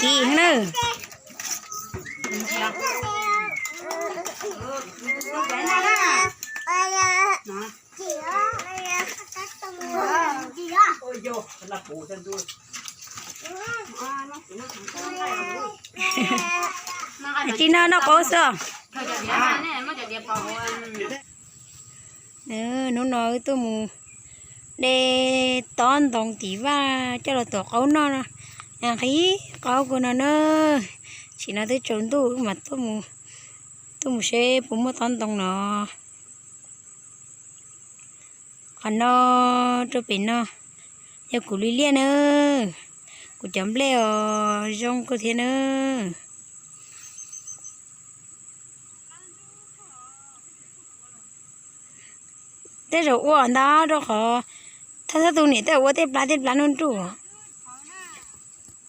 Ib na. Tsis no noj qaub xwb. Hnub no wb tuaj mus de tob ntoo tim vaj coj los tuav qaub noj no. Nqhis qaub kua no na. Tam sim no twb tsaus ntuj mas tuaj mus seb puas muaj tob ntoo no. Qhov no rau pem no yog kuv li liaj na. Kuv cov nplej os zoo kawg thiab na. Tej zaum ua ntau rau qhov thawj thawj tus niam tej zaum ua tej plab tej plab nruj nruj.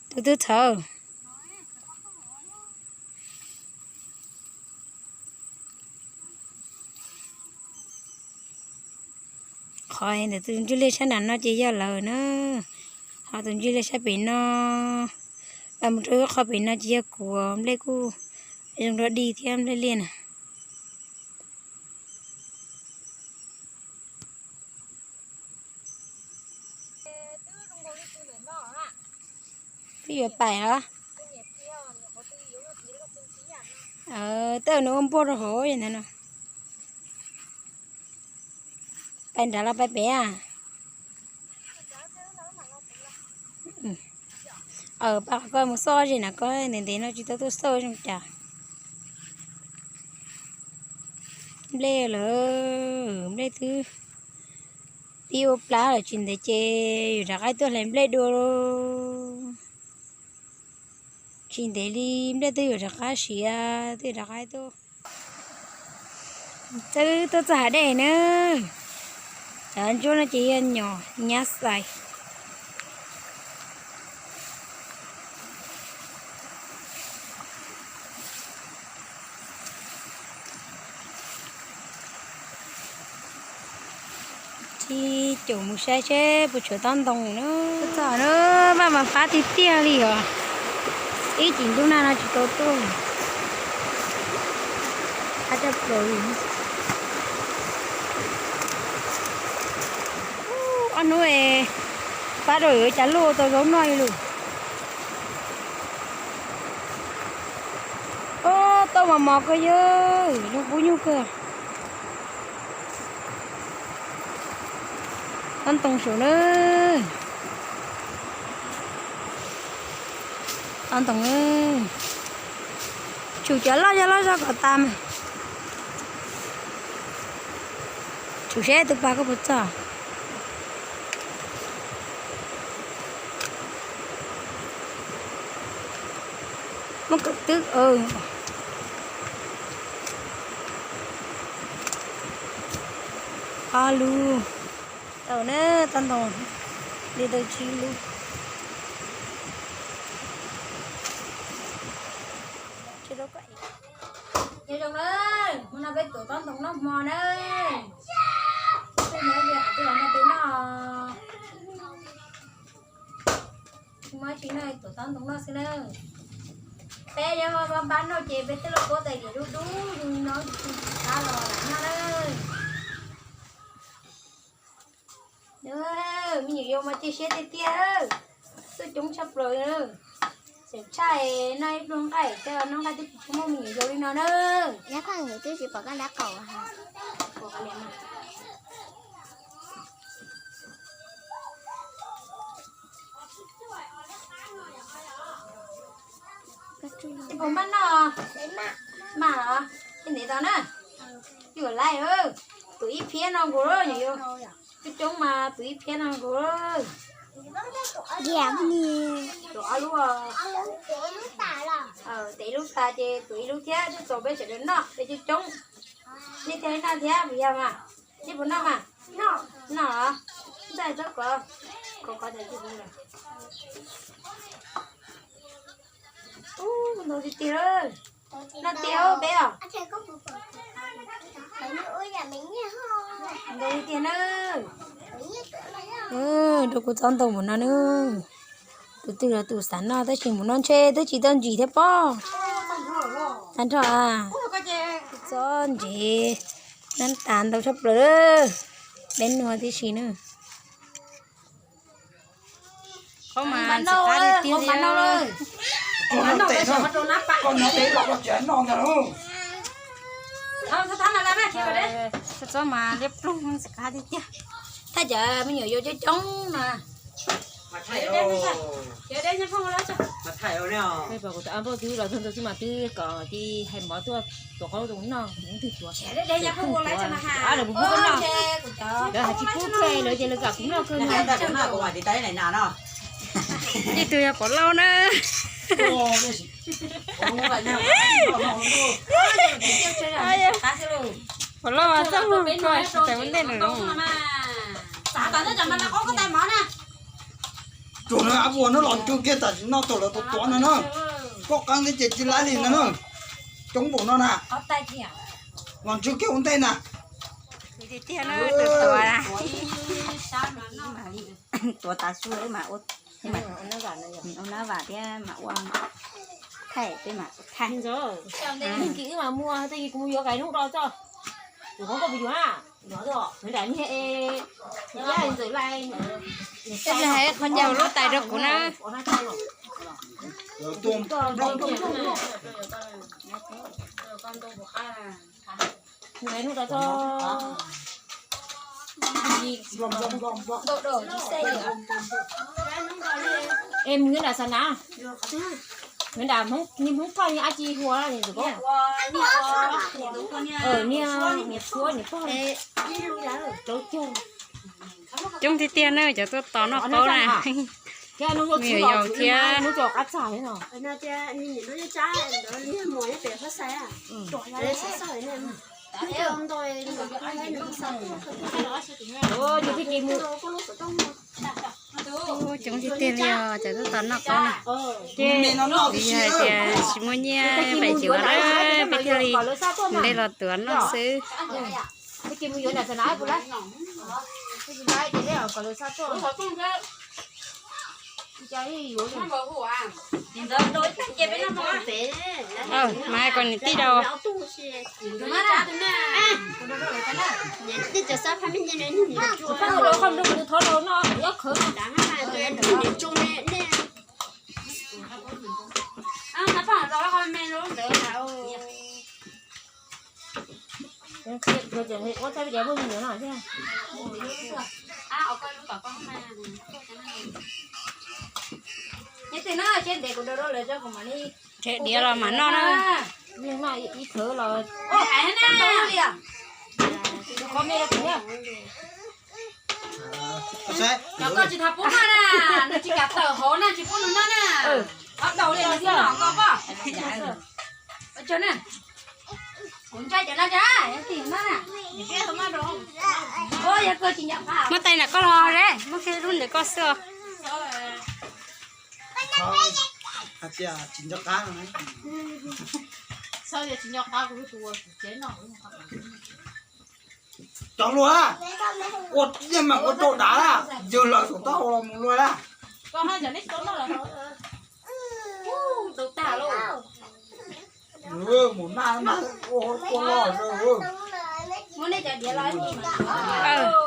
Tus twb txhawv. Qhov ntawm tus ntsuj liaj sab nram no ces yog lawv na. Ho tus ntsuj liaj sab pem no, mus rau qhov pem no ces yog kuv. Nplej kuj zoo dog dig thiab nplej liaj na. Twb yuav pais los? Tej nws ua npuaj rau hauv ntawd no. Pais nrad los pais pem a? Pais qhov ko mus xauj zem na, koj ntev ntev no tsis tau tuaj xauj zoo cas. Nplej lawm, nplej twb pib ua plab lawm, tsis ntev ces yuav rov qab tuaj hlais nplej dua. Tsis ntev li nplej twb yuav rov qab siav, twb rov qab tuaj. Twb tuaj txog hav dej na. Cov ntsuab no ces yog nyom nyab xais. Tsis caum mus saib seb puas tshuav tob ntoo na. Txog na, vaj mas fab tiag tiag li os. Ib cim ntuj nag no tsis tau tuaj. Fab coj plaws li. Ob hnub fab rau yuav cas luaj tau zaub noj li lawm. Tauj mos mos kawg, zoo qub nyuj kawg. Tob ntoo saum na. Tob ntoo na. Tshum cov loj yog loj zog kom tas mas. Tshum seb tus pas koj puas txog. Muab kawm twb ob lub. Tau na, tob ntoo li tau tsib lub. Nyob zoo na, hnub no peb tuav tob ntoo noj hmo na. Tej no yog hais tias los nrog peb noj. Tsis muaj dab tsi no, tuav tob ntoo noj xwb na. Peb nyob npab noj ces peb tej lauj kaub tais diav dub dub zoo li no, tsis tshab los lam noj na. Me nyuam yaus mas cia siab tiag tiag, tuaj coob tshaj plaws. Tseem tshaj noj ib pluag nqaij, tej noj nqaij twb tsis tshua muaj me nyuam yaus li no na. Puas maj noj? Maj los? Ib ntev tau na. Yuav laiv, tuav ib phiab no nkaus lawm nyuam yaus. Coob coob mas tuav ib phiab no nkaus. Tuav ob lub, tes ib lub tas ces tuav ib lub thiab, txaus peb sawv daws noj, peb coob coob. Nej thiaj noj thiab puas yog mas? Nej puas noj mas? Noj los? Ntxawg txob kov, kov kov tas. Ntau tiag tiag lawm. Noj tiag peb os. Ntau tiag tiag na. Rau kuv txob ntoo mus no na. Tus twg los tus xav noj tab sis mus noj ntshe twb tsis tau ntsis thiab pob. Tag nrho a. Txob ntsev, nab tas ntau tshaj plaws. Deb nuav tib si na. Qhov mas ntxim qab tiag tiag li. Txob mas liab ploog ntxim qab tiag tiag. Thaj cov me nyuam yuav coob coob no. Kuv tus ab npauj twb los txog ntawd xwb mas twb kom tij hais mov tuaj tuav qaub rau noj, twb tuav, twb tuav, lawv puas pub koj noj. Lawv hais tsis pub koj lawv ces lawv kam kuv noj kawg no. Ib tug yog Pov Lauj na. Pov Lauj txoj mus koj tsis tas ua ntej lawm. Tsuag no ab ua no los ntswg kiag tam sim no thaum lawv tuav tuav no na. Koj qeeb thiab ces tsis laib li no na. Coob npaum no na. Los ntswg kiag ua ntej na. Tiag na, tuav tuav. Tuav tav su wb mam ua, ua nab vam thiab mam ua thaij, peb mam ua thaij. Wb mam muag, twb yog kuv mus yuav kais nub rau tso. Tus qhov koj mus yuav na, nram niag, ntxawm lai. Qhov ncauj lub tais rau kuv na. Es mus nram Xav Nav, nram Hmoob Thoj ab tsi hua. Niag niam suab niam pog. Coob tiag tiag na cov tuaj tos noj qaub na. Me nyuam yaus thiab. Coob tiag tiag li os, cov tuaj tos noj qaub na. Ces yog hais tias tsis muaj nyiaj pais ces ua na, peb thiaj li nplej los tuav noj xwb. Mas hais kom niam tij rau. Ntev kuv rau rau lawv coj kuv mam li. Nrhiav diav los mam noj na. Ib khawv los. Cov koj tsis tau pub noj na, nws tsis kam tawm hauv na, tsis pub nws noj na. Ob daus li nws thiaj noj koj poj. Kuv ntshai cov no, muab tais nram koj los, muab kiag lub ntawm koj xwb. Hais tias tsis nco qab no. Cov luag, ua yeej mas ua rau dav lawm, yawg lawv saum taub hau los mus luag lawm.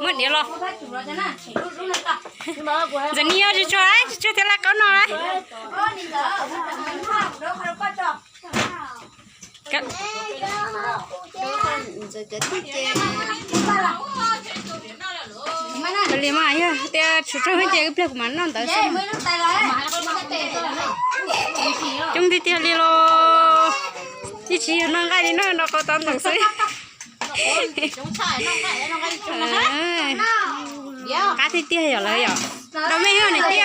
Muab diav los. Ntxawm ni yog tsis tsuag, tsis tsuag thiab laj qaub no lawm. Li mas yog tias tshuav tsuag ces ib pliag kuv mam noj ntawd xwb. Coob tiag tiag li los, ib tsis yog noj nqaij li na, noj qau tau ntawd xwb. Qab tiag tiag yom lawv yom. Rau mej niam tij.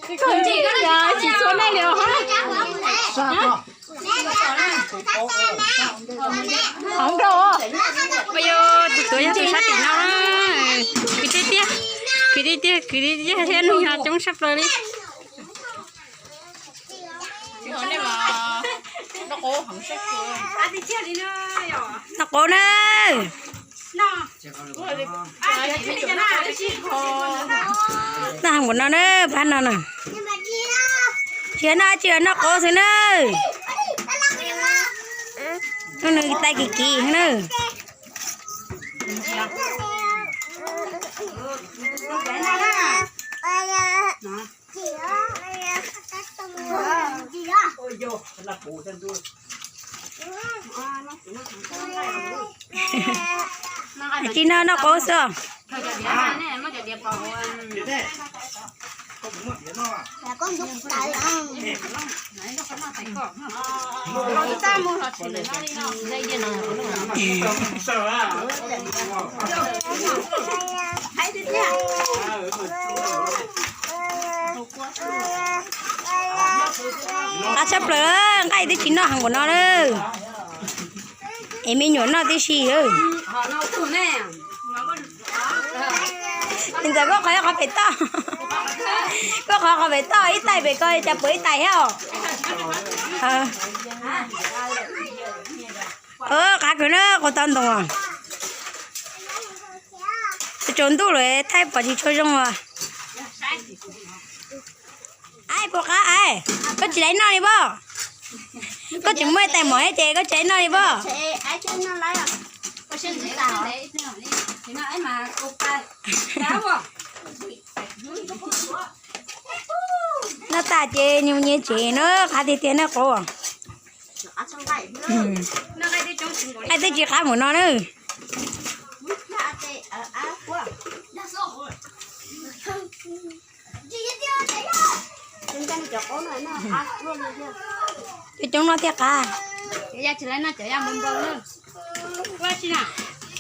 Tsis txhua nej li os. Hov nrau. Yog tus tuav yog tus sab tim no na. Kwv tij tiag, kwv tij tiag, kwv tij tiag thiab neeg ho coob tshaj plaws li. Noj qaub na. Noj heev npaum no na, phab no na. Tsis yog noj, tsis yog noj qub xwb na. Nws tais kim kim na. Tsis noj, noj qub xwb. Qab tshaj plaws, nqaij twb tsis noj heev npaum no na. Es me nyuam noj tib si. Ntxawm, koj qhov qhov pem toj, koj qhov qhov pem toj, ib tais pem ko cas puas ib tais thiab os. Qab kawg na, quav tau ntoo. Tsaus ntuj lawm thaij pom tsis tshua zoo os. Ai, puas qab ai, koj tsis laiv noj li pob? Koj tseem muaj tais mom thiab ces koj tsis laiv noj li pob? Noj tas ces nyias nyias tsev na, qab tiag tiag na qub. Nqaij twb tsis qab npaum no na. Coob coob noj thiaj qab.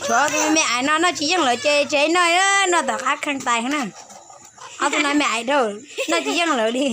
Tshuav tus me aiv no noj tsis yeej lawm ces tsis noj, noj tom qab kheej tais na. Ob tug no me aiv dhau, noj tsis yeej lawm li.